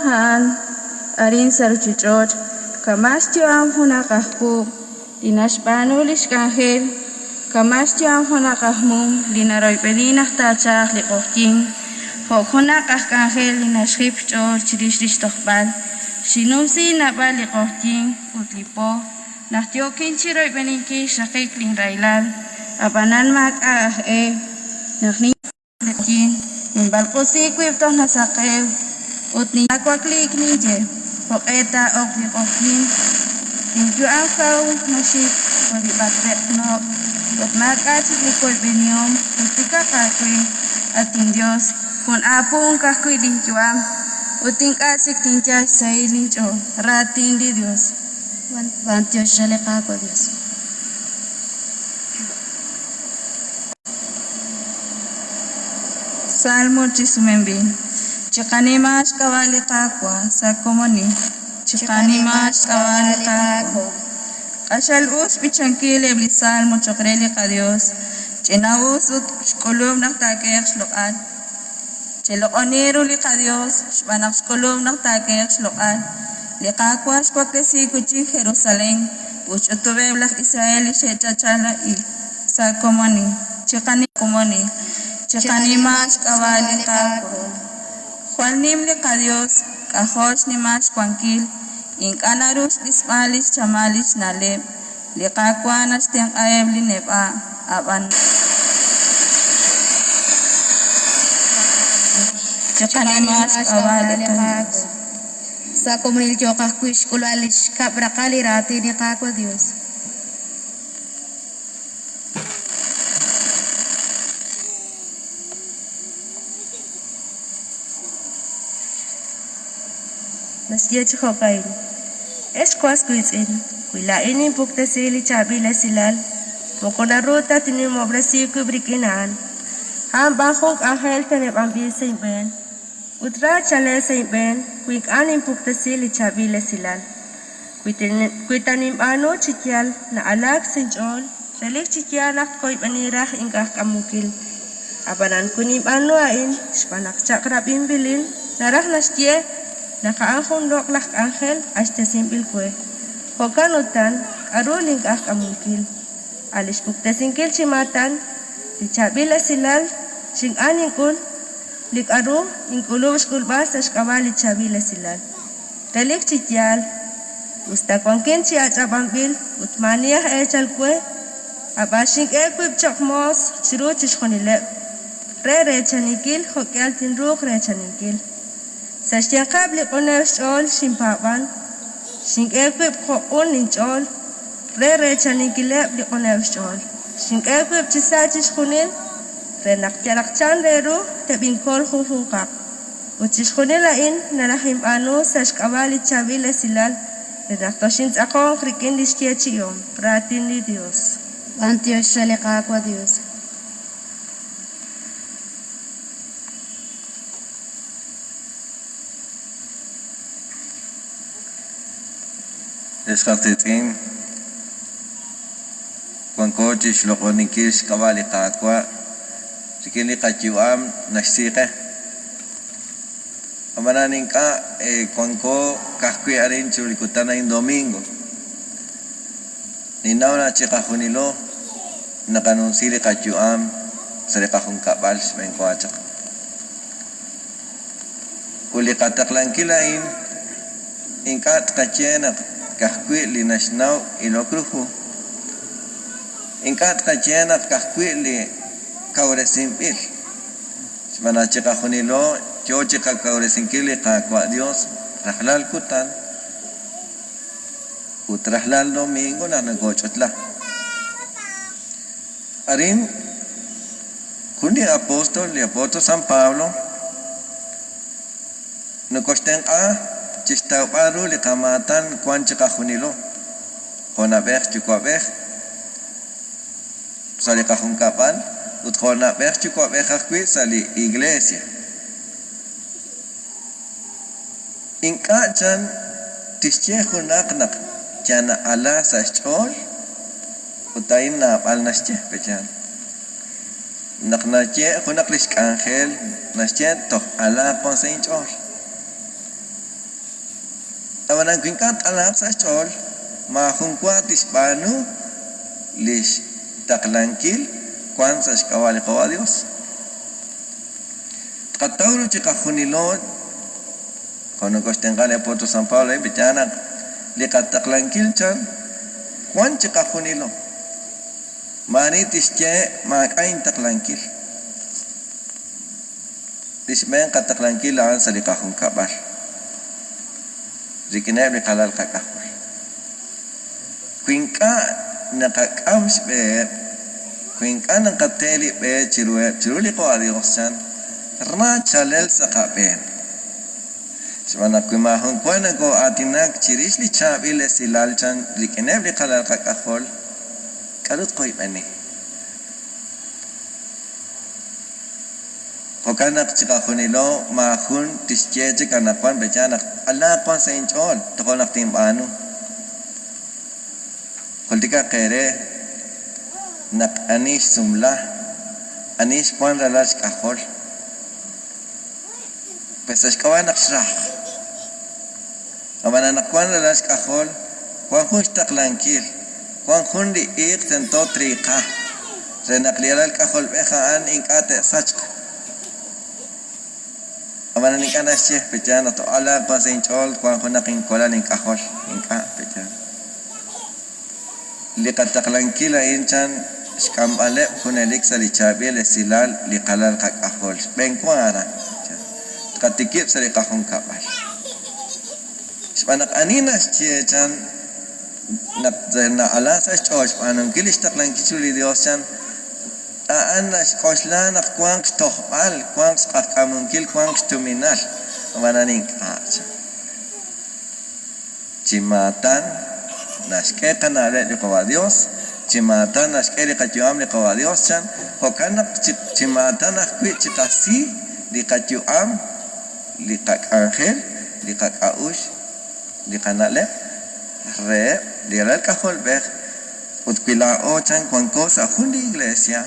a'an arin sa' ruuchich'och' kama' xyu'am junaq aj puub' li naxb'aanu li xk'anjel, kama' xyu'am junaq aj mum li naroyb'eni naq taachalq li q'oqyink, jo' junaq aj k'anjel li naxjip xch'ool chirix li xtojb'al. Xinnumsi naab'al li q'oqyink ut li po naq yookin chi royb'eninkil xraqik linrahilal, ab'anan maak'a' aj e naq li q'oqyink, ninb'alq'usi wib' toj nasaqew ut ninwakliik ninye, Jo'q'e taa'ok li q'oqyink? Linyu'am kaw naxik jo' li b'ak'leb' noq' ut maak'a' chik li woyb'enihom. Jultikaq aawe, at inYos, jun aapunk ajwi' linyu'am ut ink'a' chik tinyal xsahil linch'ool. Raatin li Yos. B'antiox re li Qaawa' Dios. Salmo chi sumenb'il. Chiqanima xk'ab'a' li Qaawa' sa' komonil. Chiqanima xk'ab'a' li Qaawa'. Q'axal us xb'ichankil eb' li salmo cho'q re li qaYos. Ch'ina'us ut xk'ulub' naq taak'ehe'q xloq'al. Cheloq'oni ru li qaYos xb'aan naq xk'ulub' naq taak'ehe'q xloq'al. Li Qaawa' xwaklesi wi' chik Jerusalén ut xch'utub'eb' laj Israel li xe'cha'cha'il sa' komonil. Chiqanima Chiqanima xk'ab'a' li Qaawa'. Jwal nim li qaYos, k'ajo' xnimal xwankil, ink'a' naru xb'isb'al li xchamal li xna'leb'. Li Qaawa' naxtenq'aheb' li neb'a', ab'an. Chiqanima xk'ab'a' li qaYos. Sa' komonil yooq ajwi' xk'ulb'al li xkab' raqal li raatin li Qaawa' Dios. Naxye chi jo'ka'in, Ex was wiitz'in, wi laa'in ninpuktesi li chaab'il esilal, moko naru ta tinnimob'resi wib' rik'in a'an. A'an b'an jun k'anjel teneb'anb'il sa' inb'een, ut ra chalel sa' inb'een wi ink'a' ninpuktesi li chaab'il esilal. Wi ta ninb'aanu chi yaal na'alaak sa' inch'ool, relik chi yaal naq twoyb'eni raj ink'ajk'amunkil. Ab'anan wi ninb'aanu a'in xb'aan naq chaq'rab'inb'ilin, naraj naxye naq a'an jun loq'laj k'anjel q'axtesinb'il we. Jo'kan utan, k'aru link'ajk'amunkil? A' li xpuktesinkil chi maatan li chaab'il esilal chi ink'a' nink'ul li k'aru ink'ulub' xk'ulb'al sa' xk'ab'a' li chaab'il esilal. Relik chi yaal, us ta wankin chi ach'ab'anb'il ut maa'ani aj eechal we, ab'an xink'e wib' cho'q moos chiru chixjunileb', re reechaninkil jo'k'ihal tinruuq reechaninkil. Sa' xyanqeb' li q'uneb' xch'ool xinpaab'an, xink'e wib' jo' q'un linch'ool re reechaninkileb' li q'uneb' xch'ool. Xink'e wib' chi sa' chixjunil re naq yalaq chan re ru teb'inkol junjunqaq. Ut chixjunil a'in naraj inb'aanu sa' xk'ab'a' li chaab'il esilal re naq toxintz'aqonq rik'in lix yeechi'ihom raatin li Dios. B'antiox re li Qaawa' Dios. Ex qas qiitz'in, wanko chi xloq'oninkil xk'ab'a' li Qaawa' rik'in li qayu'am naxsi qe. Ab'anan ink'a' wanko ka'ajwi' arin chiru li kutan a'in domingo. Ninnaw naq chiqajunilo naqanumsi li qayu'am sa' li qajunkab'al xb'eenwa chaq. Ut li qataqlankil a'in ink'a' tqaye naq ka'ajwi' li naxnaw ilok ru hu. Ink'a' tqaye naq ka'ajwi' li kawresinb'il, xb'aan naq chiqajunilo yoo chiqakawresinkil li Qaawa' Dios rajlal kutan ut rajlal domingo naq nokoch'utla. Arin, jun li apóstol, li apóstol San Pablo, nokoxtenq'a chixtawb'al ru li qamaatan wan chiqajunilo, jo' na'b'ej yuwa'b'ej sa' li qajunkab'al ut jo' na'b'ej yuwa'b'ej ajwi' sa' li iglesia. Ink'a' chan tixye junaq naq yal na'ala sa' xch'ool, ut a'in naab'al naxye, pe'yaal? Naq naye junaq li xk'anjel naxye toj alaaq wan sa' inch'ool. Ab'anan wi ink'a' t-alaaq sa' xch'ool, maajun wa tixb'aanu li xtaqlankil wank sa' xk'ab'a' li Qaawa' Yos. Tqataw ru chiqajunilo jo' nokoxtenq'a li apóstol San Pablo a'in, pe'yaal naq li qataqlankil chan wank chiqajunilo. Maa'ani tixye maak'a' intaqlankil. Li xb'een qataqlankil a'an sa' li qajunkab'al, rik'ineb' li qalal qak'ajol. Wi ink'a' naqak'am xb'eheb', wi ink'a' naqate li b'e chiruheb' chiru li Qaawa' Dios chan, ra chalel sa' qab'een. Xb'aan naq wi maajun wa nokoo'aatinak chirix li chaab'il esilal chan rik'ineb' li qalal qak'ajol, k'aru tqoyb'eni? Jo'kan naq chiqajunilo maajun tixye chik anaqwan pe'yaal naq alaaq wan sa' inch'ool tojo' naq tinb'aanu. Jultikaq eere naq ani xsumla, ani xwank ralal xk'ajol, pues sa' xk'ab'a' naq xraj. Ab'an anaqwan ralal xk'ajol, wan jun xtaqlankil, wan jun li iiq tento triiqa, re naq li alal k'ajolb'ej a'an ink'a' te'sachq. Ab'anan ink'a' naxye, Pe'yaal naq to'alaaq wan sa' inch'ool wan junaq inwalal ink'ajol? Ink'a', pe'yaal. Li qataqlankil a'in chan xk'amb'aleb' junelik sa' li chaab'il esilal li qalal qak'ajol. Xb'eenwa aran, chan. Tqatikib' sa' li qajunkab'al. Xb'aan naq ani naxye, chan, naq na'ala sa' xch'ool xb'aanunkil li xtaqlankil chiru li Yos, chan, a'an naxk'oxla naq wanq xtojb'al, wanq xq'ajk'amunkil, wanq xtuminal. Ab'anan ink'a', chan. Chi maatan naxk'e qana'leb' li Qawa' Dios, chi maatan naxk'e li qayu'am li Qawa' Dios, chan, jo'kan naq chi maatan ajwi' chiqasi li qayu'am, li qak'anjel, li qak'a'uxl, li qana'leb' reheb' li alal k'ajolb'ej, ut wi laa'o, chan, wanko sa' jun li iglesia,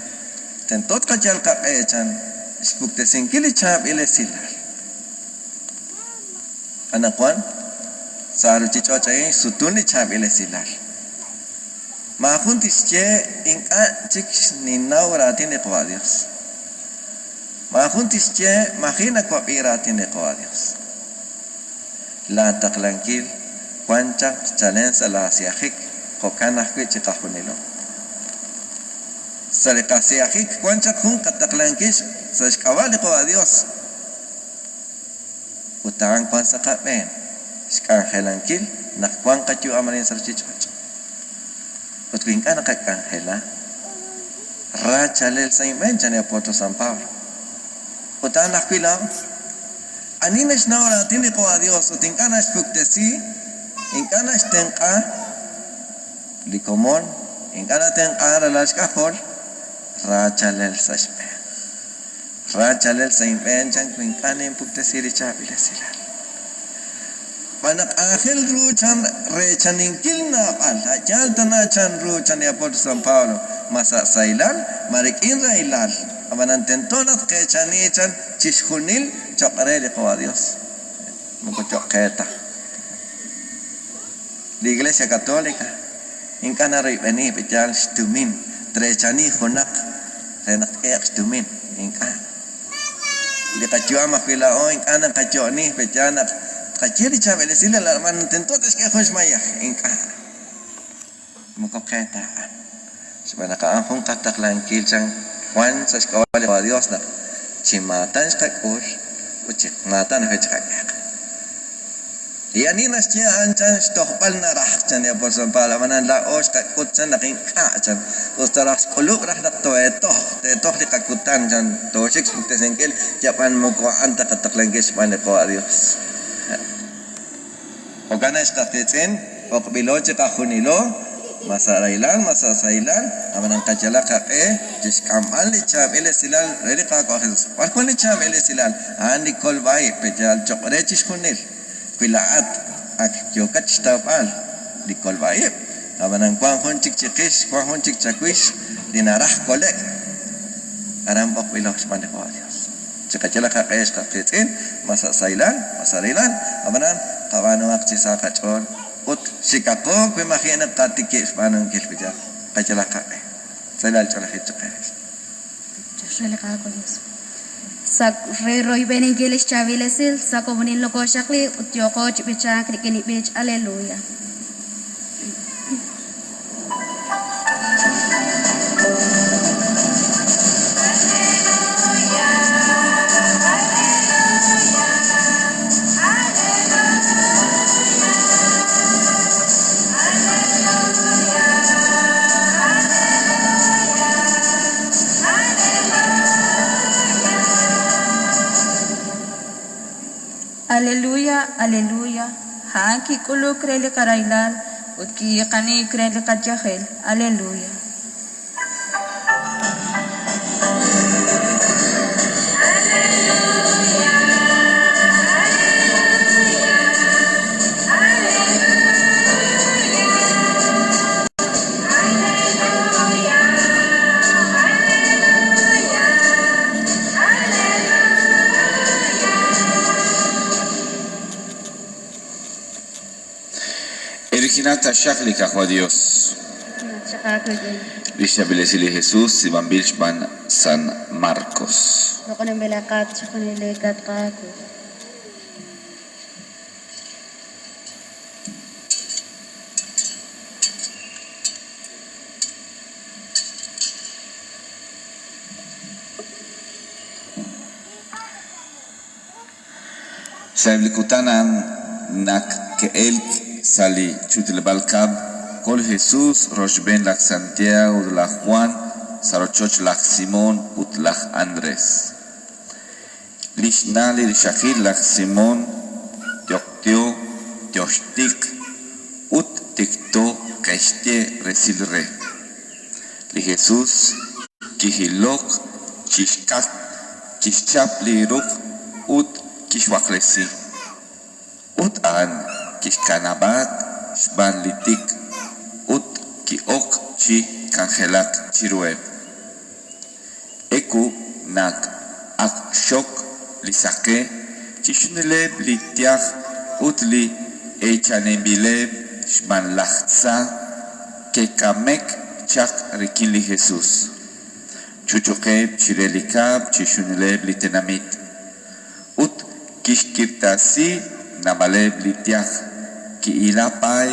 tento tqayal qaq'e, chan, xpuktesinkil li chaab'il esilal. Anaqwan, sa' ruuchich'och' a'in xsutun li chaab'il esilal. Maajun tixye ink'a' chik ninnaw raatin li Qaawa' Dios. Maajun tixye maji' nawab'i raatin li Qaawa' Dios. Laa taqlankil wan chaq chalen sa' laa siyajik, jo'kan ajwi' chiqajunilo. Sa' li qasiyajik wan chaq jun qataqlankil sa' xk'ab'a' li Qaawa' Dios. Ut a'an wank sa' qab'een xk'anjelankil naq wank qayu'am arin sa' ruuchich'och'. Ut wi ink'a' naqak'anjela, ra chalel sa' inb'een, chan li apóstol San Pablo. Ut a'an ajwi' laa'o. Ani naxnaw raatin li Qaawa' Dios ut ink'a' naxpuktesi, ink'a' naxtenq'a li komon, ink'a' natenq'a ralal xk'ajol, ra chalel sa' xb'een. Ra chalel sa' inb'een chan wi ink'a' ninpuktesi li chaab'il esilal. Xb'aan naq aajel ru chan reechaninkil naab'al, a' yaal tana chan ru chan li apóstol San Pablo, ma sa' sahilal, ma rik'in rahilal, ab'anan tento naq tqeechani chan chixjunil cho'q re li Qawa' Dios, moko cho'q qe ta. Li Iglesia Católica ink'a' naroyb'eni b'eyaal xtumin treechani junaq re naq tk'ehe'q xtumin. Ink'a'. Li qayu'am ajwi' laa'o ink'a' naqayo'oni b'eyaal naq tqaye li chaab'il esilal ab'an tento te'xk'e jun xmayej. Ink'a'. Moko qe ta a'an. Xb'aan naq a'an jun qataqlankil chan wan sa' xk'ab'a' li qaDios naq chi maatan xqak'ul ut chi maatan ajwi' chiqak'ehaq. Li ani naxye a'an chan xtojb'al naraj, chan li apóstol San Pablo, ab'anan laa'o xqak'ut chan naq ink'a', chan, us ta raj xk'ulub' raj naq too'eetoj, teetoj li qakutan, chan, tooxik xpuktesinkil, yab'an moko a'an ta qataqlankil xb'aan li Qaawa' Dios. Jo'kan ex qas qiitz'in, b'oqb'ilo chiqajunilo, ma sa' rahilal, ma sa' sahilal, ab'anan qayalaq qaq'e chi xk'amb'al li chaab'il esilal re li Qaawa' Jesus. B'ar wank li chaab'il esilal? A'an li kolb'a-ib' pe'yaal cho'q re chixjunil. Wi laa'at ak yookat xtawb'al li kolb'a-ib', ab'anan wank jun chik chiqix, wank jun chik chawix li naraj kole'k, aran b'oqb'ilo xb'aan li Qaawa' Dios. Chiqayalaq qaq'e ex qas qiitz'in, ma sa' sahilal, ma sa' rahilal, ab'anan. Qab'aanuhaq chi sa qach'ool ut xikaqo wi maji' naqatikib' xb'aanunkil wi yal qayalaq qaq'e. Sahilal ch'oolejil cho'q eere. Re li Qaawa' Dios. Sa' re royb'eninkil lix chaab'il esil, sa' komonil nokoxaqli ut yooqo chi b'ichank rik'in li b'ich Aleluya. Aleluya, aleluya, a'an kik'uluk re li qarahilal ut ki'iiqaniik re li qayajel. Aleluya. Original taxaq li Qaawa' Dios. Chaq aawik'in. Lix chaab'il esil li Jesus tz'iib'anb'il xb'aan San Marcos. Loq'oninb'ilaqat chi junelik, at Qaawa'. Sa'eb' li kutan a'an naq ke'elk sa' li ch'utleb'aal kab'l, koho li Jesus rochb'een laj Santiago ut laj Jwan sa' rochoch laj Simón ut laj Andrés. Li xna' li rixaqil laj Simón yoqtyo yoxtiq ut tikto ke'xye resil re. Li Jesus kijilok chi xk'atq, kixchap li ruq' ut kixwaklesi. Ut a'an kixkanab'aak xb'aan li tik ut ki'ok chi k'anjelak chiruheb'. Ewu naq ak xok li saq'e, chixjunileb' li yaj ut li eechaninb'ileb' xb'aan laj tza ke'k'ame'k chaq rik'in li Jesus. Ch'utch'uukeb' chire li kab'l chixjunileb' li tenamit. Ut kixk'irtasi naab'aleb' li yaj, ki'ila paay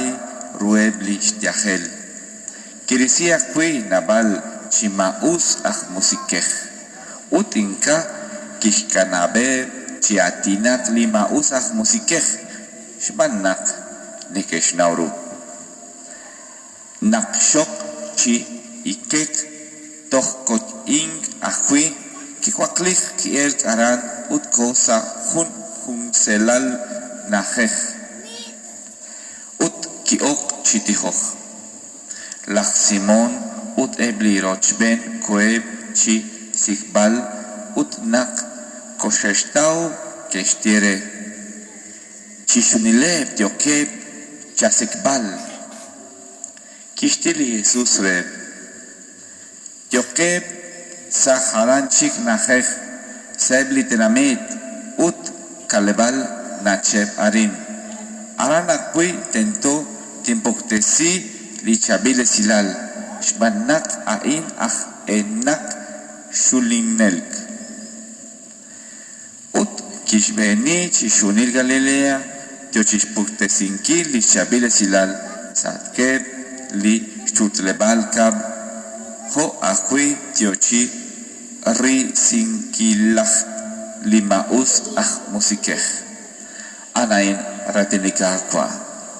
ruheb' li xyajel. Kirisi ajwi' naab'al chi maa'us aj musiq'ej, ut ink'a' kixkanab'eb' chi aatinak li maa'us aj musiq'ej xb'aan naq neke'xnaw ru. Naq xok chi hik'e'k toj kot'ink ajwi' kiwakliik ki'elk aran ut koho sa' jun junselal na'ajej. Ut ki'ok chi tijok. Laj Simón ut eb' li rochb'een koheb' chi xsik'b'al ut naq koxe'xtaw ke'xye re, Chixjunileb' yookeb' chasik'b'al. Kixye li Jesús reheb', Yookeb' sa' jalan chik na'ajej sa'eb' li tenamit ut k'aleb'aal nach'eb' arin. Aran ajwi' tento tinpuktesi li chaab'il esilal, xb'aan naq a'in aj e naq xulinnelk. Ut kixb'eeni chixjunil Galilea, yo chi xpuktesinkil li xchaab'il esilal sa'atqeb' li xch'utleb'aal kab'l, jo' ajwi' yo chi risinkilaq li maa'us aj musiq'ej. A'an a'in raatin li Qaawa'.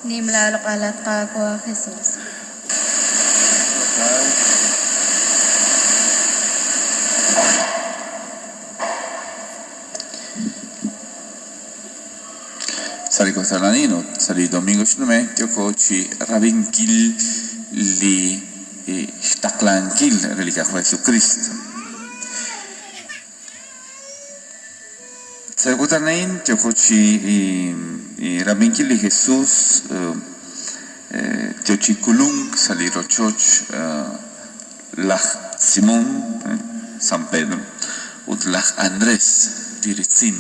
Nim laaloq'al, at Qaawa' Jesus. Sa' li kutan a'in ut sa' li domingo xnume' yooko chi rab'inkil li xtaqlankil re li Qaawa' Jesukristo. Sa' li kutan a'in yooko chi rab'inkil li Jesus yo chi kulunk sa' li rochoch laj Simón, San Pedro, ut laj Andrés, li riitz'in.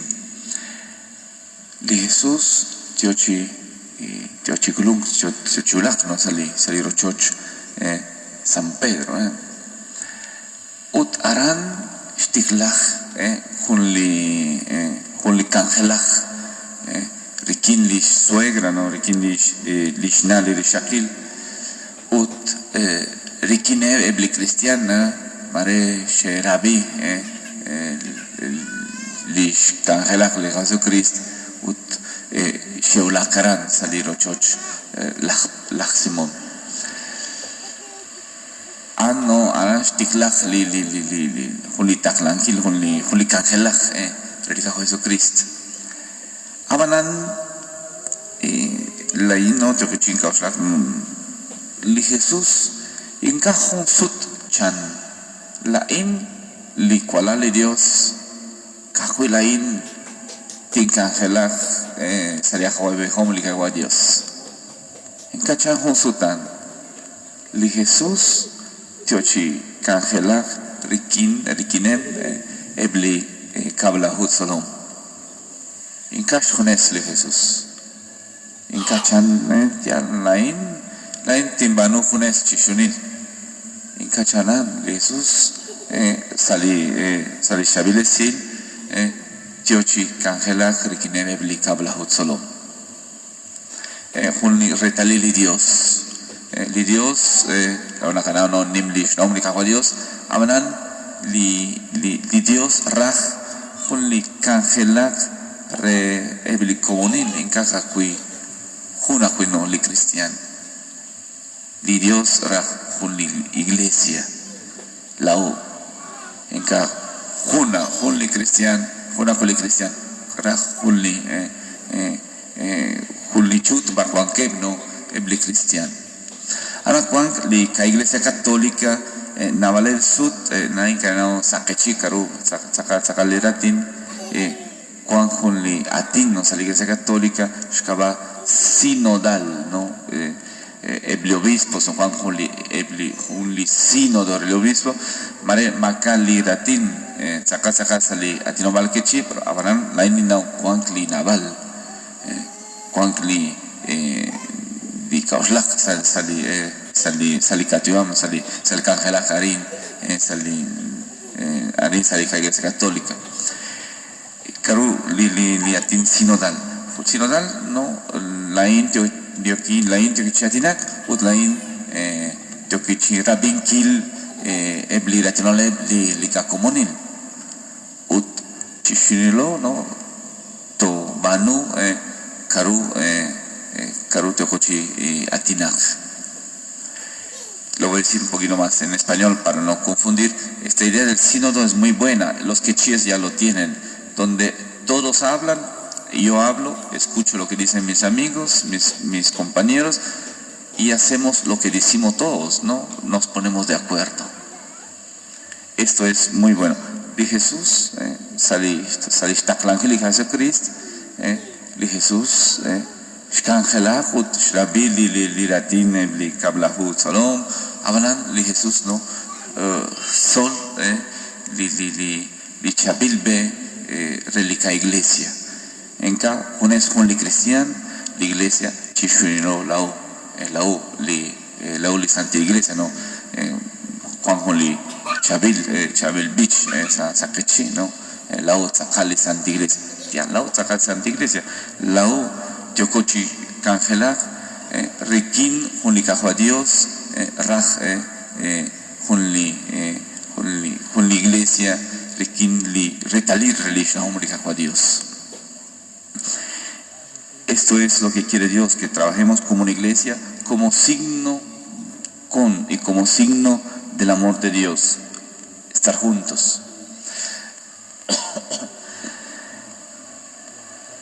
Li Jesus. Yo chi yo chi k'ulunk yo chi wulak no sa' li sa' li rochoch San Pedro ut aran xtiklaj jun li jun li k'anjelaj rik'in lix suegra no rik'in lix lix na' li rixaqil ut rik'ineb' eb' li kristiaan mare xe'rab'i lix k'anjelaj li Jesucrist ut xe'wulak aran sa' li rochoch laj laj Simón. A'an no aran xtiklaj li li li li jun li taqlankil jun li jun li k'anjelaj re li Qajaw Jesucrist. Ab'anan laa'in no yookin chi k'a'uxlak li Jesús ink'a' jun sut chan laa'in li walal li Dios ka'ajwi' laa'in tink'anjelaq sa' li awa'b'ejihom li Qaawa' Dios. Ink'a' chan jun sutan li Jesús yo chi k'anjelak rik'in rik'ineb' eb' li kab'laju tzolom. Ink'a' xjunes li Jesús. Ink'a' chan yal laa'in laa'in tinb'aanu junes chixjunil. Ink'a' chanan li Jesús sa' li sa' li xchaab'il esil yo chi k'anjelak rik'ineb' eb' li kab'laju tzolom. Jun li reetalil li Dios. Li Dios laa'o naqanaw no nim li xnawom li Qaawa' Dios, ab'anan li li li Dios raj jun li k'anjelak re eb' li komonil ink'a' ka'ajwi' jun ajwi' no li kristiaan. Li Dios raj jun li iglesia laa'o ink'a' jun jun li kristiaan jun ajwi' li kristiaan raj jun li jun li ch'uut b'ar wankeb' no eb' li kristiaan. Anaqwan li qaIglesia Católica naab'aleb' sut na ink'a' naw sa' qechi k'a'ru tz'aqal li raatin wank jun li aatin no sa' li Iglesia Católica xk'ab'a' sinodal no eb' li obispos wank jun li eb' li jun li sínodo re li obispo mare maak'a' li raatin tz'aqal tz'aqal sa' li aatinob'aal qechi pero ab'anan laa'in ninnaw wank li naab'al wank li li k'a'uxlaq sa' sa' li sa' li sa' li qayu'am sa' li sa' li k'anjelak arin sa' li arin sa' li qaIglesia Católica. K'a'ru li li li aatin sinodal? Sinodal no laa'in yookin laa'in yookin chi aatinak ut laa'in yookin chi rab'inkil eb' li raatinoleb' li li qakomonil ut chixjunilo no toob'aanu k'a'ru k'a'ru yooko chi aatinak. Lo voy a decir un poquito más en español para no confundir. Esta idea del sínodo es muy buena. Los quechíes ya lo tienen, donde todos hablan, yo hablo, escucho lo que dicen mis amigos, mis, mis compañeros, y hacemos lo que decimos todos, ¿no? Nos ponemos de acuerdo. Esto es muy bueno. Li Jesús, sa' li sa' li xtaqlankil li Jesucrist, li Jesús xk'anjelak ut xrab'i li li li raatin eb' li kab'laju tzolom, ab'anan li Jesús no xtzol li li li li chaab'il b'e re li qaIglesia. Ink'a' junes jun li kristiaan, li Iglesia chixjunilo laa'o, laa'o li laa'o li Santil Iglesia no wank jun li chaab'il chaab'il b'ich sa' sa' qechi' no laa'o tz'aqal li Santil Iglesia. Yaal laa'o tz'aqal li Santil Iglesia, laa'o yooko chi k'anjelak rik'in jun li Qaawa' Dios raj jun li jun li jun li Iglesia rik'in li reetalil re li xnawom li Qaawa' Dios. Esto es lo que quiere Dios, que trabajemos como una iglesia, como signo con y como signo del amor de Dios, estar juntos.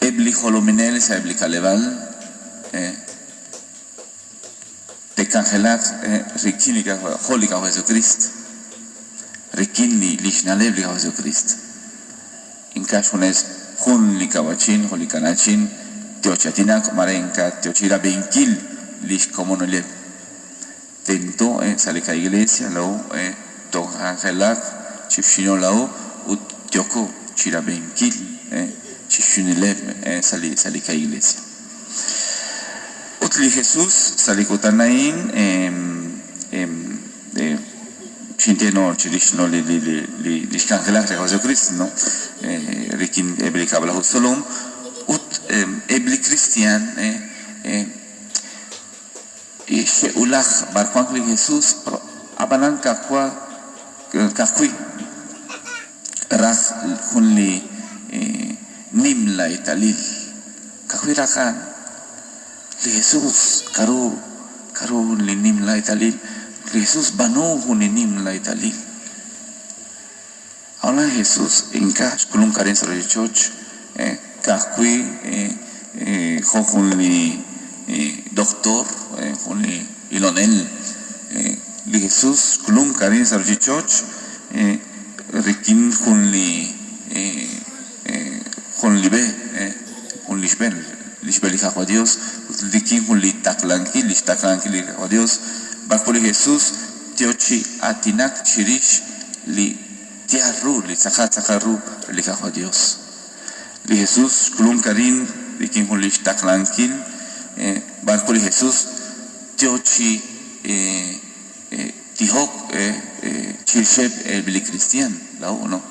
Eb' li jolominel sa' eb' li k'aleb'aal te'k'anjelaq rik'in li jo' li Qaawa' Jesucrist, rik'in li li xna'leb' li Qaawa' Jesucrist. Ink'a' xjunes jun li kawa'chin, jun li kana'chin yo chi aatinak mare ink'a' yo chi rab'inkil li xkomonileb'. Tento sa' li qaIglesia laa'o took'anjelaq chixjunilo laa'o ut yooko chi rab'inkil chixjunileb' sa' li sa' li qaIglesia. Ut li Jesus sa' li kutan a'in xinye no chirix no li li li li xk'anjelak li Jesucristo no rik'in eb' li kab'laju tzolom ut eb' li kristiaan xe'wulaj b'ar wank li Jesus ab'anan ka'ajwa ka'ajwi' raj jun li nimla eetalil ka'ajwi' raj a'an. Li Jesus k'aru k'aru jun li nimla eetalil? Li Jesus b'aanu jun li nimla eetalil. A'an Jesus ink'a' xk'ulunk arin sa' ruuchich'och' ka'ajwi' jo' jun li doktor, jun li ilonel. Li Jesus xk'ulunk arin sa' ruuchich'och' rik'in jun li jun li b'e, jun li xb'e, li xb'e li Qaawa' Dios, ut rik'in jun li taqlankil, lix taqlankil li Qaawa' Dios, b'ar wi' li Jesus yoo chi aatinak chirix li yaal ru, li tz'aqal tz'aqal ru re li Qaawa' Dios. Li Jesus xk'ulunk arin rik'in jun lix taqlankil, b'ar wi' li Jesus yoo chi tijok chirixeb' eb' li kristiaan, laa'o, no?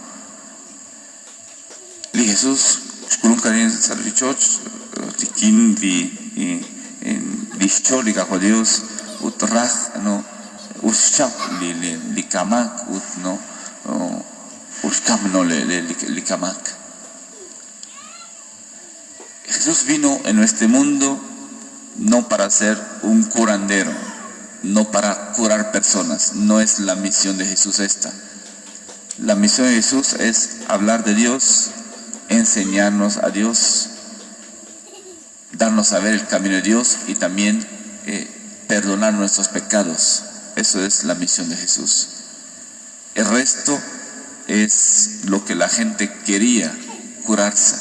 Li Jesus xk'ulunk arin sa' ruuchich'och' rik'in li li xch'ool li Qaawa' Dios ut raj no ut xchap li li kamak ut no ut xkam no li kamak. Jesús vino en este mundo no para ser un curandero, no para curar personas. No es la misión de Jesús esta. La misión de Jesús es hablar de Dios, enseñarnos a Dios, darnos a ver el camino de Dios y también perdonar nuestros pecados. Eso es la misión de Jesús. El resto es lo que la gente quería, curarse.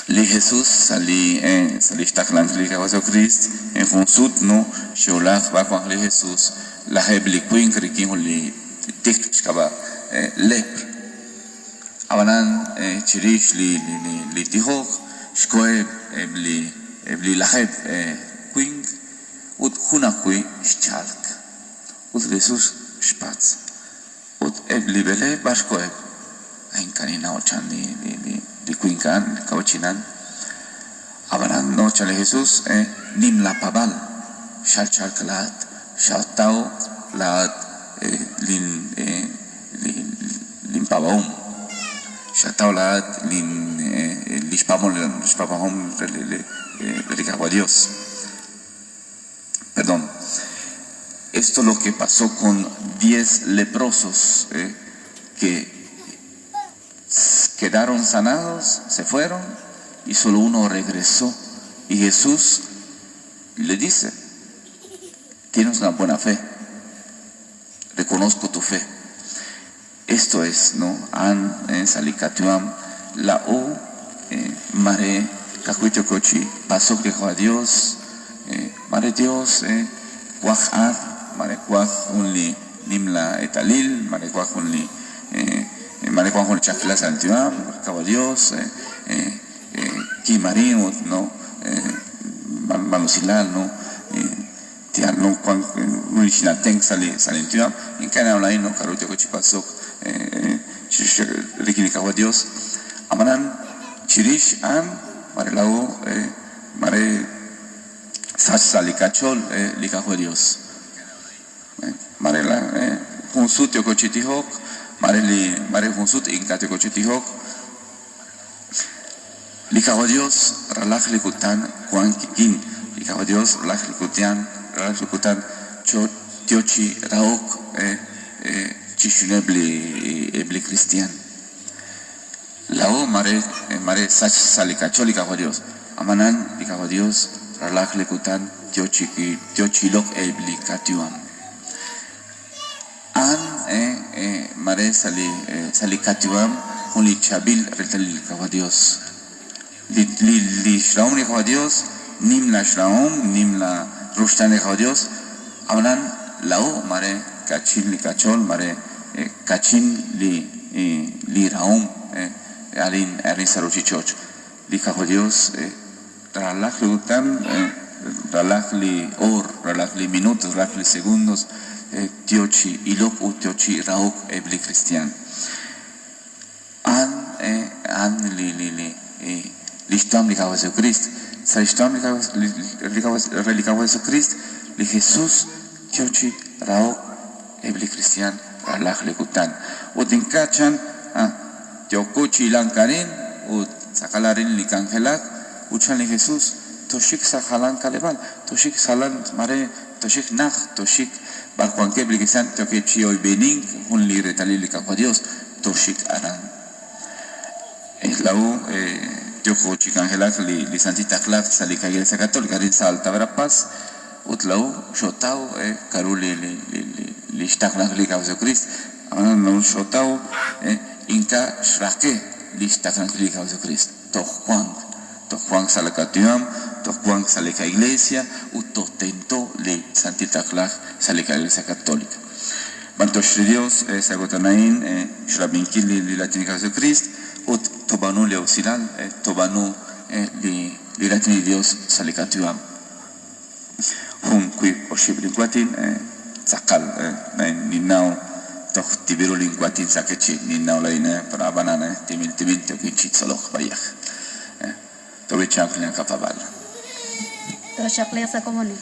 Li Jesus sa' li sa' li xtaqlankil li Jesucrist en jun sut no xe'wulak b'ar wank li Jesus lajeeb' li winq rik'in jun li tiq xk'ab'a' lepr. Ab'anan chirix li li tijok xkoheb' eb' li eb' li lajeeb' winq ut jun ajwi' xchalk. Ut li Jesus xpatz', Ut eb' li b'eleeb' b'ar xkoheb'? Ink'a' ninnaw, chan li winq a'an, li kawchinan. Ab'anan no, chan li Jesus, nim laapaab'aal, xalchalk laa'at, xataw laa'at linpaab'ahom, xataw laa'at li xpaab'ahom re li Qaawa' Yos. Perdón. Esto es lo que pasó con 10 leprosos que quedaron sanados, se fueron y solo uno regresó. Y Jesús le dice, tienes una buena fe, reconozco tu fe. Esto es, no, an sa' li qayu'am laa'o mare ka'ajwi' yooko chi patz'ok li Qaawa' Dios, mare Dios kwaj ar, mare kwaj jun li nimla eetalil, mare kwaj jun li mare wank jun li ch'a'ajkilal sa' linyu'am, Qaawa' Dios kimarin ut no maa'usilal no Yaal no wank jun li xinaatenq sa' li sa' linyu'am, ink'a' ninnaw laa'in no k'a'ru yooko chi patz'ok chirix rik'in li Qaawa' Dios. Ab'anan chirix a'an mare laa'o mare sach sa' li qach'ool li Qaawa' Dios. Mare jun sut yooko chi tijok, mare li mare jun sut ink'a' yooko chi tijok. Li Qaawa' Dios ralaj li kutan wank kik'in, li Qaawa' Dios ralaj li kutan ralaj li kutan yo chi rahok chixjunileb' li eb' li kristiaan. Laa'o maare maare sach sa' li qach'ool li Qaawa' Dios, a'b'anan li Qaawa' Dios ralaj li kutan yo chi yo chi ilok eb' li qayu'am. A'an mare sa' li sa' li qayu'am jun li chaab'il reetalil li Qaawa' Dios. Li li lix rahom li Qaawa' Dios nim la xrahom, nim la ruxtaan li Qaawa' Dios, a'b'anan laa'o mare kachin li qach'ool, mare kachin li li rahom arin arin sa' ruchich'och'. Li Qaawa' Dios. Ralaj li kutan, ralaj li oor, ralaj li minutos, ralaj li segundos yo chi ilok ut yo chi rahok eb' li kristiaan. A'an a'an li li li lix yu'am li Qaawa' Jesucrist. Sa' lix yu'am li re li Qaawa' Jesucrist, li Jesus yo chi rahok eb' li kristiaan ralaj li kutan. Ut ink'a' chan yooko chi hilank arin ut tz'aqal arin li k'anjelak, ut chan li Jesus, toxik sa' jalan k'aleb'aal, toxik jalan mare toxik najt, toxik b'ar wankeb' li kristiaan yookeb' chi oyb'enink jun li reetalil li Qaawa' Dios, toxik aran. Laa'o yooko chi k'anjelak li santil taqlak sa' li Iglesia Católica arin sa' Alta Verapaz, ut laa'o xotaw k'a'ru li xtaqlank li Qaawa' Jesucrist. Ab'anan laa'o xotaw ink'a' xraqe li xtaqlank li Qaawa' Jesucrist. Toj wank, toj wank sa' li qayu'am, toj wank sa' li qaIglesia ut toj tento li santil taqlak sa' li Iglesia Católica. B'anyox li Dios sa' kutan a'in xrab'inkil li raatin li Qaawa' Jesucrist ut tob'aanu li usilal, tob'aanu li raatin li Dios sa' li qayu'am. Jun, wiib', oxib' lin waatin tz'aqal ninnaw toj tib'il ru lin waatin sa' qechi' ninnaw laa'in pero a'b'anan timil timil yookin chi tzolok b'ayaq. Toob'ichanq li qapab'al. Tooxaqliiq sa' komonil.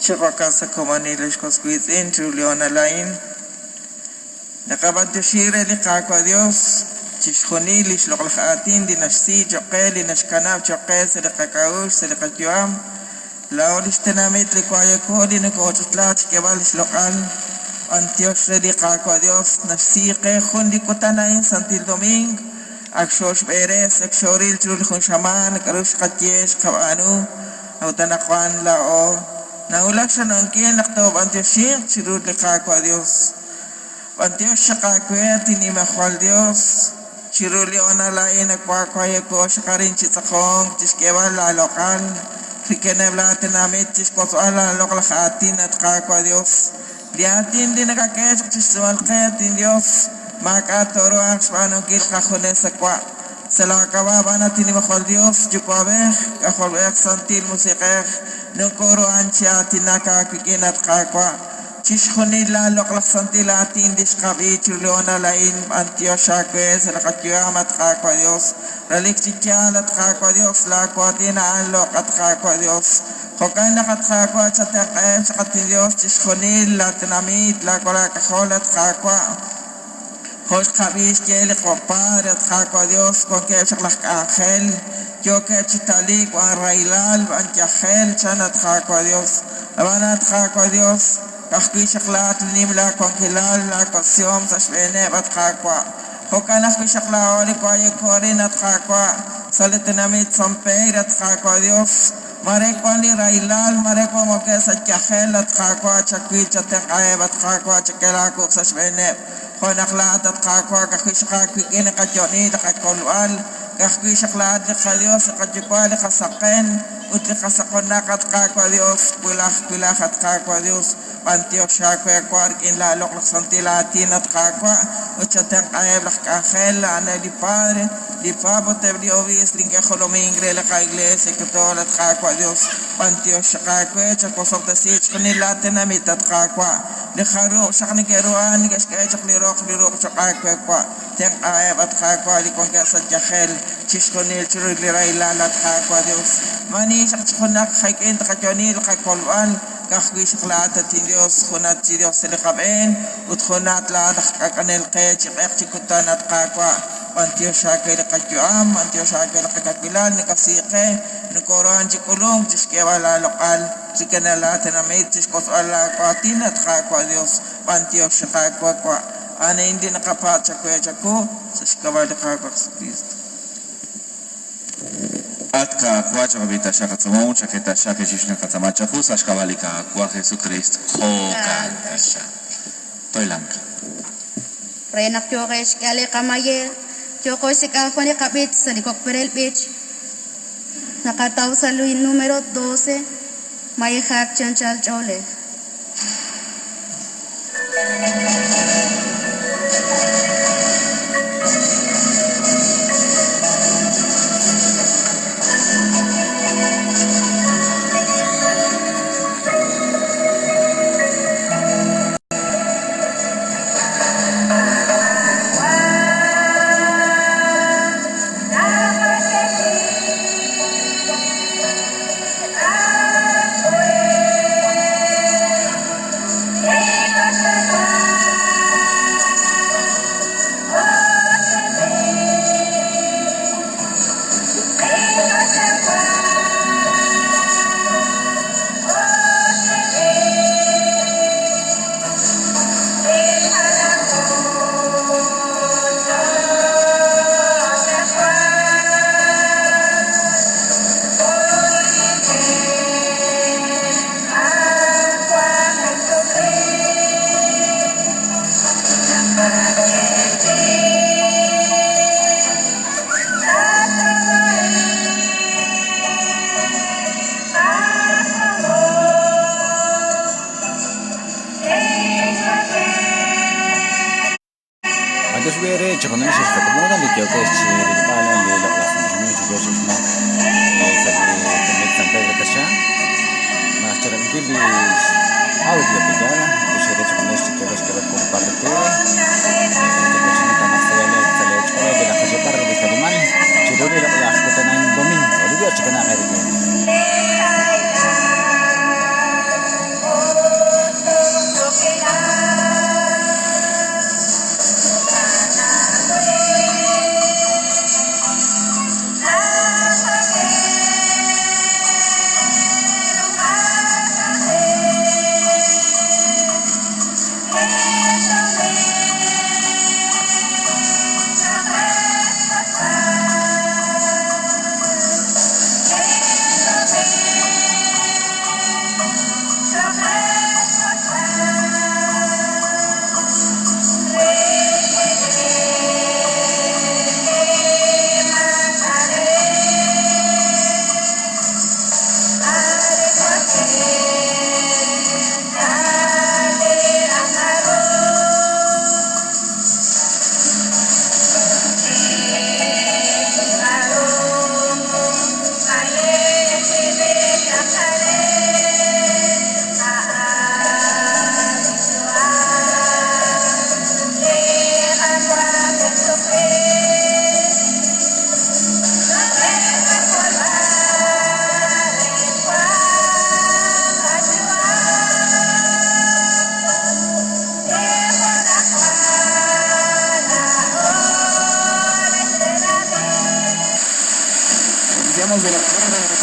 Chiqokan sa' komonil, ex was wiitz'in, chiru li hoonal a'in. Naqab'anyoxi re li Qaawa' Dios chixjunil lix loq'laj aatin li naxsi choq' qe, li naxkanab' choq' qe sa' li qak'a'uxl, sa' li qayu'am. Laa'o lix tenamit li Guayaco li nokoch'utla chixk'eeb'al lix loq'al. B'antiox re li Qaawa' Dios naxsi qe jun li kutan a'in, Santil Domingo. Ak xooxb'eres, ak xooril chiru li jun xamaan k'a'ru xqaye, xqab'aanu. A'ut anaqwan laa'o nawulak xb'aanunkil naq toob'antioxinq chiru li Qaawa' Dios. B'antiox xaq aawe, at Nimajwal Dios, chiru li hoonal a'in nawaawaayako xaq arin chi tz'aqonk chixk'eeb'al laaloq'al rik'ineb' laatenamit chixwotzb'al laaloq'laj aatin, at Qaawa' Dios. Li aatin li nakak'e chaq chixtz'uumal qe, at inYos, maak'a' tooruhanq xb'aanunkil qajunes sa' wa'. Sa' laak'ab'a' b'an, at Nimajwal Dios, Yuwa'b'ej, K'ajolb'ej, Santil Musiq'ej, nokooruhan chi aatinak aawik'in, at Qaawa'. Chixjunil laaloq'laj santil aatin li xqab'i chiru li hoonal a'in, b'antiox aawe sa' li qayu'am, at Qaawa' Dios. Relik chi yaal, at Qaawa' Dios, laawaatin a'an loq', at Qaawa' Dios. Jo'kan naq, at Qaawa', chatenq'aheb' chaq, at inYos, chixjunil laatenamit, laawalal aak'ajol, at Qaawa'. Jo' xqab'i xye li qaPadre, at Qaawa' Dios, wankeb' chaq laj k'anjel, yookeb' chi taliik b'an rahilal, b'an yajel, chan, at Qaawa' Dios. Ab'an, at Qaawa' Dios, ka'ajwi' xaq laa'at li nim laawankilal, laawasihom sa' xb'eeneb', at Qaawa'. Jo'kan ajwi' xaq laa'o li waayeko arin, at Qaawa', sa' li tenamit San Pedro, at Qaawa' Dios. Mare wan li rahilal, mare wan wankeb' sa' yajel, at Qaawa', chawil, chatenq'aheb', at Qaawa', chak'e laawuq' sa' xb'eeneb'. Jo' naq laa'at, at Qaawa', ka'ajwi' xaq aawik'in li qayo'ni, li qakolb'al, ka'ajwi' xaq laa'at li qaDios, li qaYuwa', li qasaqen ut li qasaqonaq, at Qaawa' Dios, wulaj wulaj, at Qaawa' Dios, b'antiox aawe wa' rik'in laaloq'laj santil aatin, at Qaawa', ut chatenq'aheb' laj k'anjel, a'aneb' li padre, li papa ut eb' li obiisp li neke'jolomink re li qaIglesia Katoolika, at Qaawa' Dios, b'antiox xaq aawe, chawosob'tesi chixjunil laatenamit, at Qaawa'. Li jaruj xaq neke'ruhan neke'xk'e chaq li roq li ruq' cho'q aawe wa'. Tenq'aheb', at Qaawa', li wankeb' sa' yajel, chixjunil chiru li rahilal, at Qaawa' Dios. Maani xaq chi junaq jek'in taqayoni li qakolb'al, ka'ajwi' xaq laa'at, at inDios, junat chi Dios sa' li qab'een, ut junat laa'at aj k'aak'anel qe chi q'eq chi kutan, at Qaawa'. B'antiox aawe li qayu'am, b'antiox aawe li qakawilal nakasi qe, nokoruhan chi k'ulunk chixk'eeb'al aaloq'al, rik'in laatenamit, chixk'osb'al laawaatin, at Qaawa' Dios, b'antiox xaq aawe wa'. A'an a'in li naqapatz' chawe chawu, sa' xk'ab'a' li Qaawa' Jesucristo. At Qaawa', chawab'i taxaq qatz'aamom, chak'e taxaq chixjunil qatz'aama chawu sa' xk'ab'a' li Qaawa' Jesucristo. Jo'kan taxaq. Toilanka. Re naq yooqex xk'e li qamayej, yooqo xsik'b'al jun li qab'ich sa' li kok' perel b'ich. Naqataw sa' li número 12, mayejak chi anchal ch'oolej. Iniciamos de la mejor manera.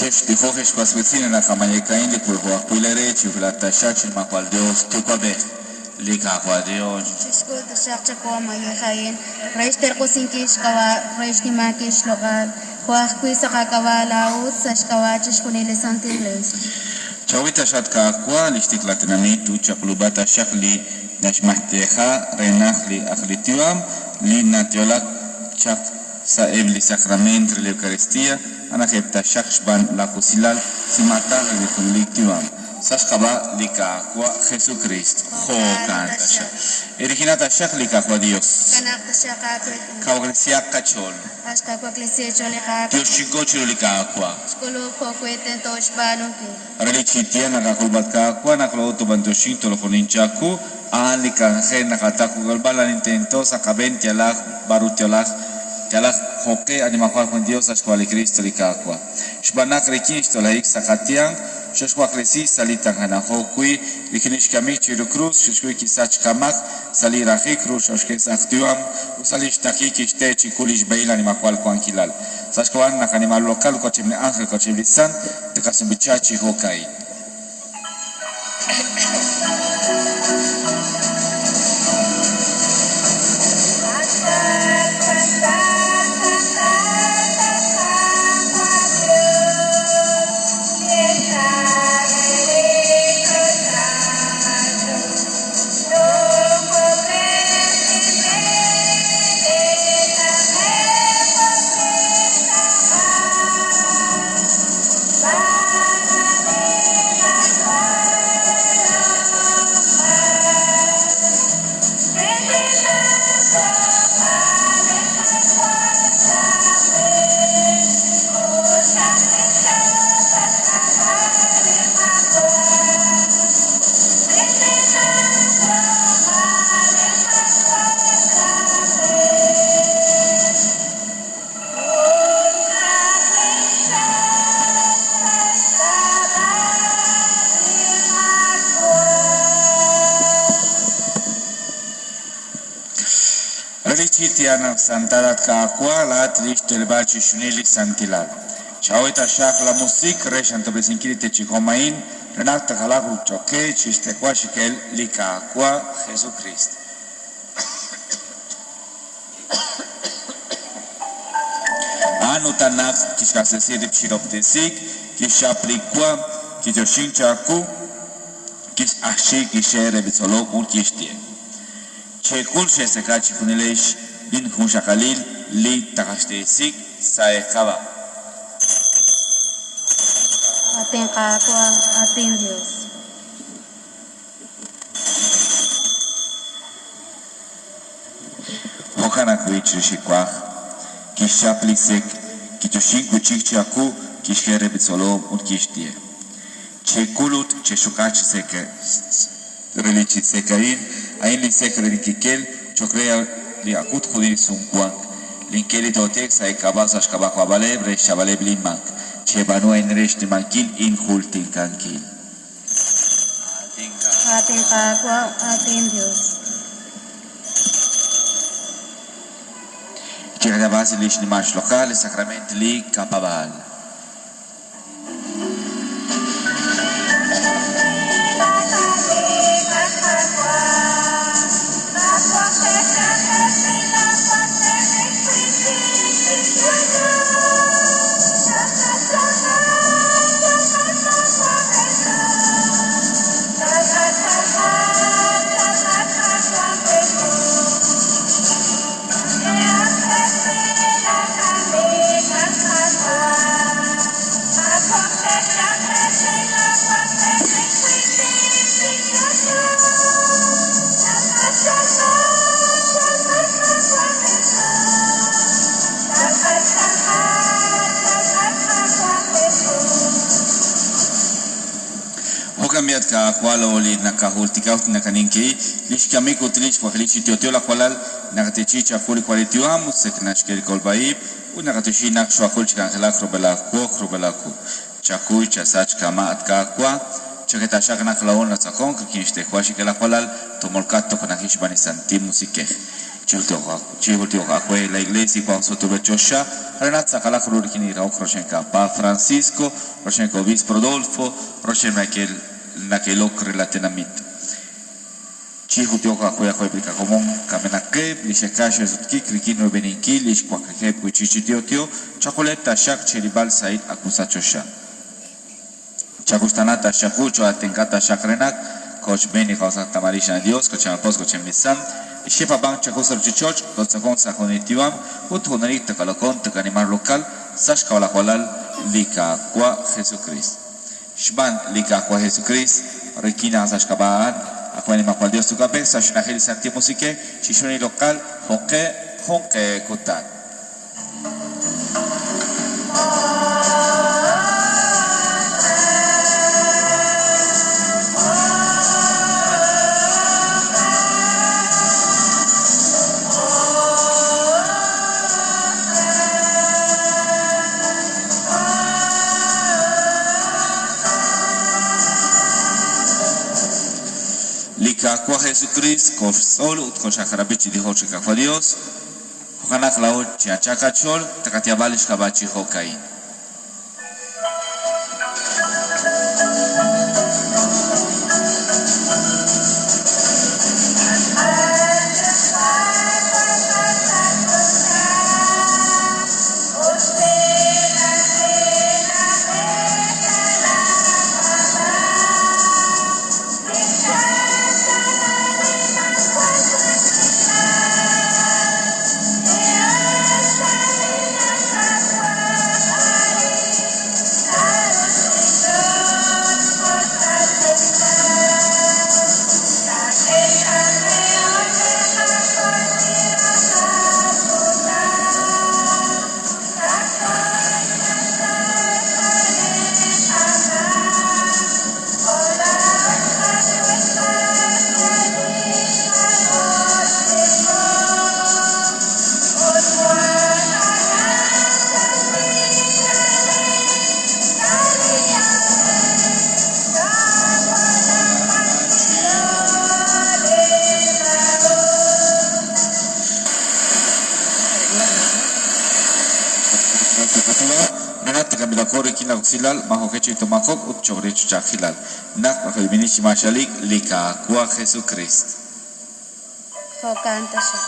Chextijoq xwaswitzin naqamayekain li kuijoajkuilere chiflataxach majual Dios tukuabej li kajua Dios. Chixkul taxaq chakuwa mayejayin, rex terqusinki xkawa, rex nimaki xloqal, joajkui saqakawa laut, saxkawa chixjunil Santa Iglesia. Chawita xatkaakwa lixtiklatinamit uchaqlubata xaq li naxmahtieja renaj li ajlitiuam li natiolak chaq sa'eb li sacrament li Eucaristía anajepta xaq xban la kusilal simata li junliktiuam saxqaba li kaakwa Jesucristo jokan taxaq Erigina taxaq li kajua Dios Kanaq taxaq akwek, kawgresiak kachol hasta kuaklesi choliqak, Dios chinkochiro li kaakwa xkulu jokuiten toxpanunki. Arali chitia nakakulbat kaakwa nakloto bantoshin tolojoninchaku an li kanje nakataku galbal al intento sakaben tialaj baru tialaj tialaj joke animajual Juan Dios axkuali Cristo li kaakwa xbanak rikin xtolaik sakatian xoxkuaklesi salitan hanajokui likinixkamik chiru cruz xoxkui kisach kamak salirajik cruz xoxkesaktiuam usalixtaki kixte chikulish beil animajual kuankilal saxkuan nakanimal local kochimne ángel kochimlisan tekasumbichachi jokai. Relichitiana santadat kaakwa la trishtel bachi shunili santilal. Chaweta shak la musik reshan tobresinkiri techihomain renakta halaku choque chistekwa shikel likaakwa Jesucristo. Anutanak kishkasesirip shiroptesik kishaplikwa kiyoshinchaku kishashi kishere bitzolok utkishtie. Chekul shesekachi junilesh bin junxakalil li takashtesik saekaba. Atin kaakwa, atin Dios. Jokanakui chirixikuaj, kixaplisek, kitoshin kuchikchaku, kixjere bitzolom utkishtie. Chekulut chexukachi seke relichitsekain, ain lisek relikikel, chokrea li akut judil sunkuank, linkeli totek saekaba saxkabako abaleb, re xabaleb limank. Cheb'aanu a'in re xnimankil injultikankil. At Qaawa', at inYos. Chiqatab'asi li xnimal xloq'al li sacrament li kapab'al. Jo'kan b'i' at Qaawa' li nakajultika ut nakaninki li xkamik ut li xwakli chi yo'yo laj walal naqatechi chawu li walil yu'am ut sek naxk'e li kolb'a ib' ut naqatixi naq xwakul chi k'anjelak rub'el aawoq rub'el aawu. Chakuy chasach kama' at Qaawa', chak'e taxaq naq laa'o natz'aqonk rik'in xtewa xik'e laj walal tomolkat toj najil xb'aan li Santil Musiq'ej. Chijultiko'q aawe la Iglesia wank sa' tub'el choxa re naq tz'aqalaq ru rik'in li rahok rochb'een Papa Francisco, rochb'een Obispo Rodolfo, rochb'een nake'ilok re la tenamit. Chijultiko'q aawe ajwi' li qakomon kamenaqeb' li xe'ka xe'sutkik rik'in royb'eninkil li xwaklijeb' wi' chik chi yo'yo, chakuleb' taxaq cherib'al sahil aku sa' choxa. Chakuxtaana taxaq u cho'aatenq'a taxaq re naq kochb'een li Qaawa' Santa Maria xna' Dios, kochb'een Apóstol, kochb'een li Sant, xe'paab'ank chaku sa' ruuchich'och', tootz'aqonq sa' junelik yu'am ut junelik taqaloq'on taqanimal loq'al sa' xk'ab'a' laj Walal li Qaawa' Jesukriist. Xb'aan li Qaawa' Jesukriist, rik'in a'an sa' xk'ab'a' a'an, ajwi' Nimajwal Dios Yuwa'b'ej sa' xna'ajil li Santil Musiq'ej, chixjunil loq'al jo'q'e junq'e kutan. Li Qaawa' Jesukriist koxtzol ut koxaqrab'i chi tijok chi Qaawa' Dios, jo'kan naq laa'o chi anchal qach'ool taqayaab'a li xk'ab'a' chi jo'ka'in. Jesucrist. Jo'kan taxaq.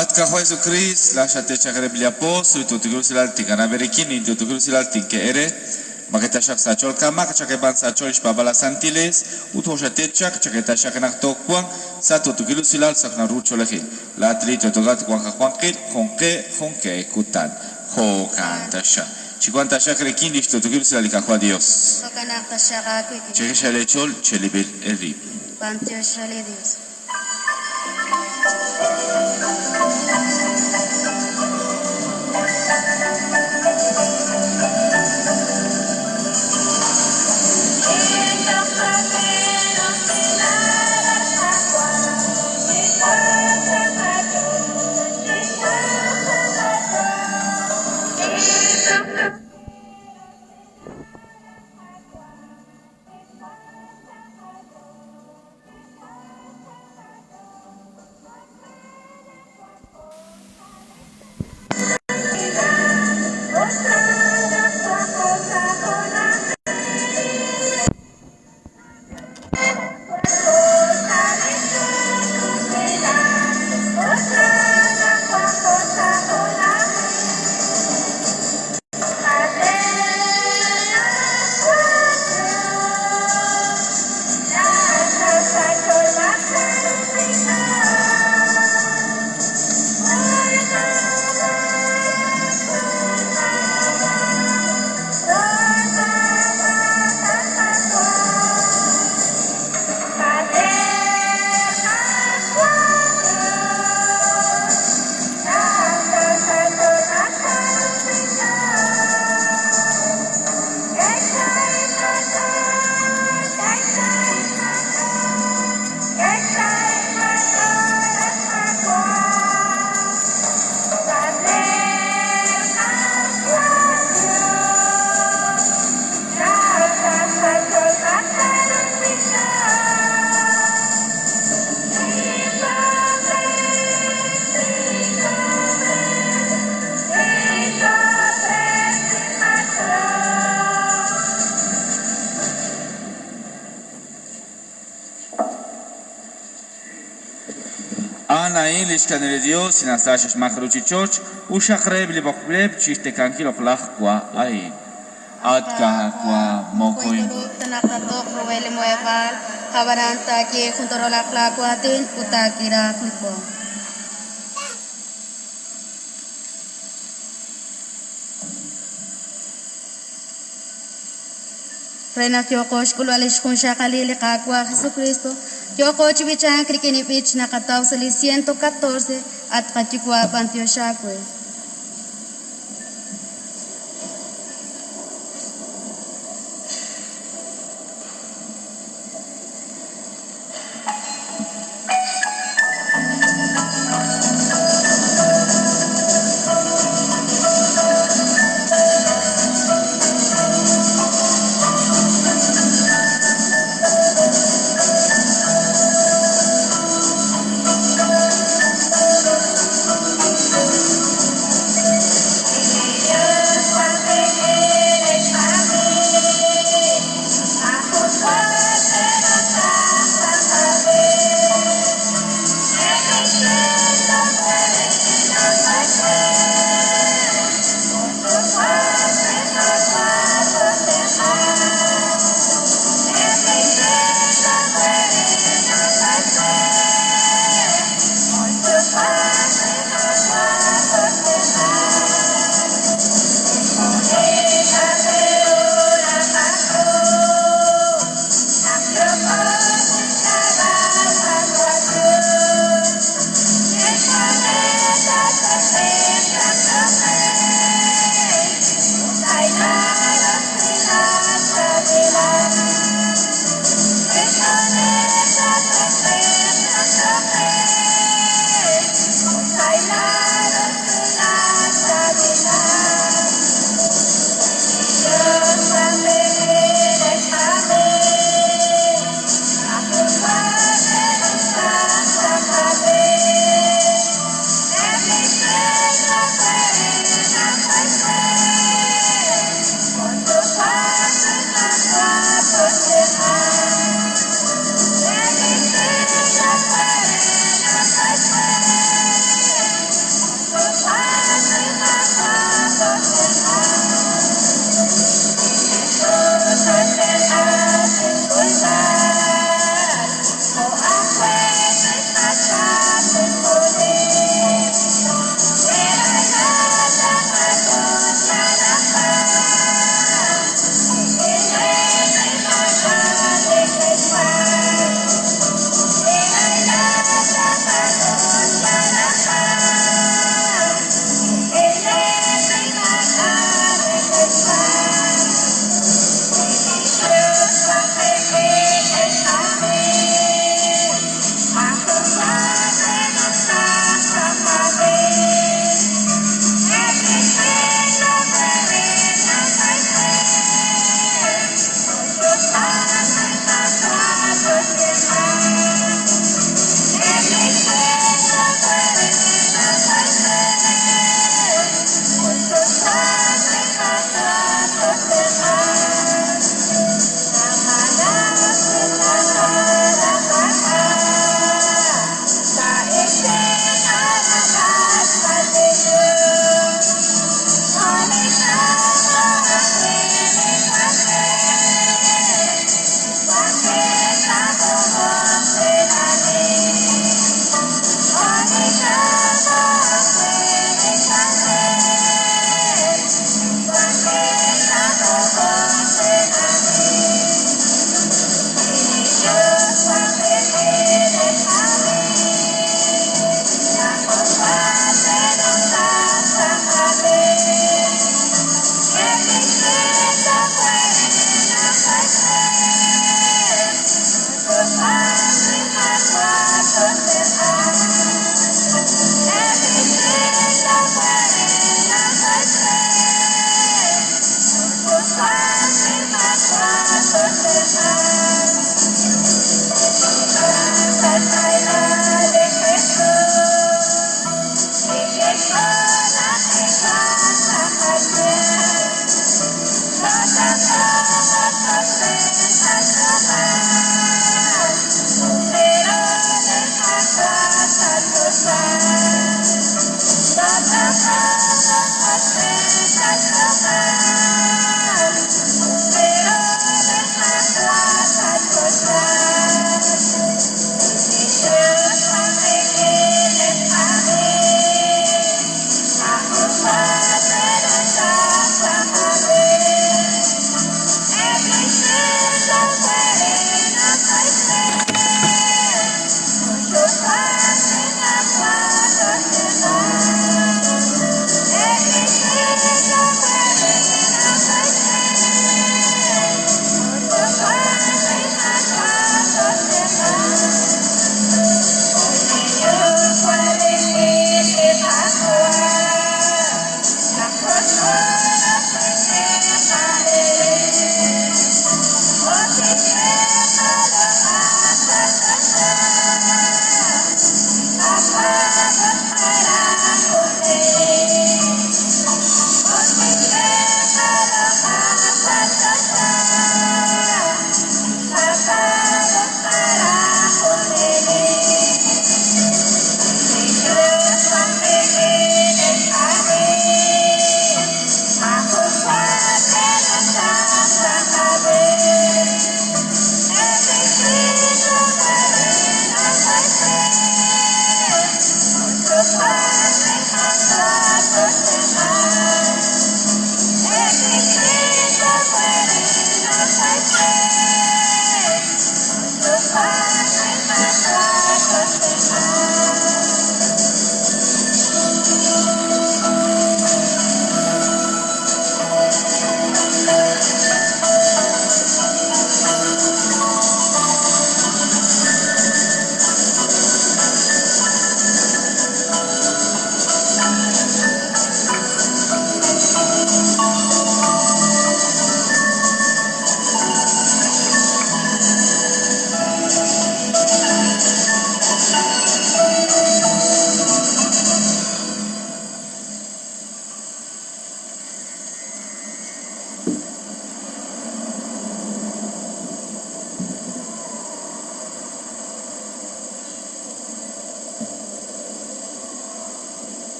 At Qaawa' Jesucrist, laa'at xaye chaq reheb' li apóstol, tutukrus ilal tinkanaberekin, tutukrus ilal tinke'ere, Maketaxaq sa' chol kamaq chakeban sa' chol xpaab'al santiles ut hoxatet chak chaketaxaq naq toqwan sa' tutukil usilal saq naru cholejil. Latri totogat wanqil jonqe jonqe kutan. Jo'kan taxaq. Chiwan taxaq rekin lix tutukil usilal li Qaawa' Dios. Jo'kanaq taxaq aawik'in. Chekexale chol chelib'il erib. B'antiox re li Dios. Anain lix kanel Dios sinasa xaxmaq ruchichoch uxaq reb li bokbleb chixtekankil oqlaj kwa ain. At kwa mokoy. Tanaqtatoq rub'el li muheb'aal ab'anan taaye jun torolaq laawatin ut taak'iraaq li po. Re naq yooqo xk'ulb'al lix junxaqalil li Qaawa' Jesucristo, yooqo chi b'ichank rik'in li b'ich naqataw sa' li 114 at qayuwa' b'antiox aawe.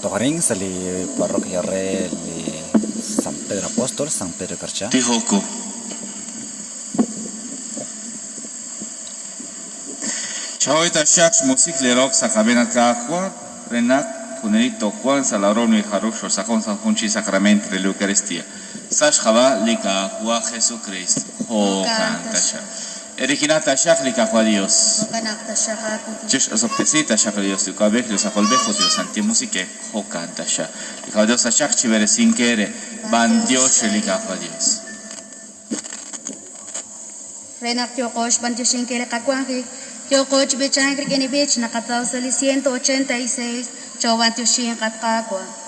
Tojarín sa li parroquia re li San Pedro Apóstol, San Pedro Carchá. Tijoko. Chahoy taxaq xmusik li roq sa' qab'een at Qaawa' re naq junelik toowanq sa' larom li jarub xosaqon sa' jun chi sacrament re li Eucaristía. Sa' xk'ab'a' li Qaawa' Jesucristo. Jo'kan taxaq. Erigina taxaq li Qaawa' Dios. Jo'kan taxaq aawik'in. Chix'osob'tesi taxaq li Dios li Yuwa'b'ej, li Saqolb'ej ut li Santil Musiq'ej. Jo'kan taxaq. Li Qaawa' Dios taxaq chib'eresink eere. B'antiox re li Qaawa' Dios. Re naq yooqo xb'antioxinkil li qawanjik, yooqo chi b'ichank rik'in li b'ich naqataw sa' li 186 Choob'antioxinq at Qaawa'.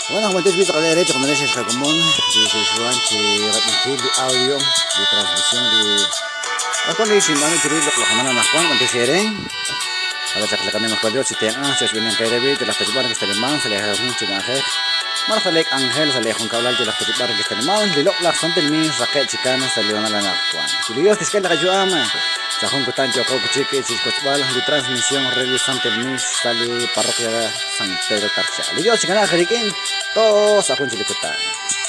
Bueno, como entonces visto derecho cuando le común, dice Juan chi rabintil audio de transmisión de Ako ni si mano chiri lo kamana na Juan cuando se eren. A la chakla kami makpalio si te ah se vienen perebi de las personas que están en man se le hace un chinaje. Malaj sa' lee k'anjel sa' lee junkab'lal yalaq ta chi b'ar nekextaniman, li loq'laj santil miis raqe' chikan sa' li honal anaqwan. Wi li Dios tixk'e li qayu'am, sa' jun kutan yooqo wi' chik chixwotzb'al li transmisión re li santil miis sa' li parroquia San Pedro Carchá. Li Dios chikanaaq eerik'in toj sa' jun chik li kutan.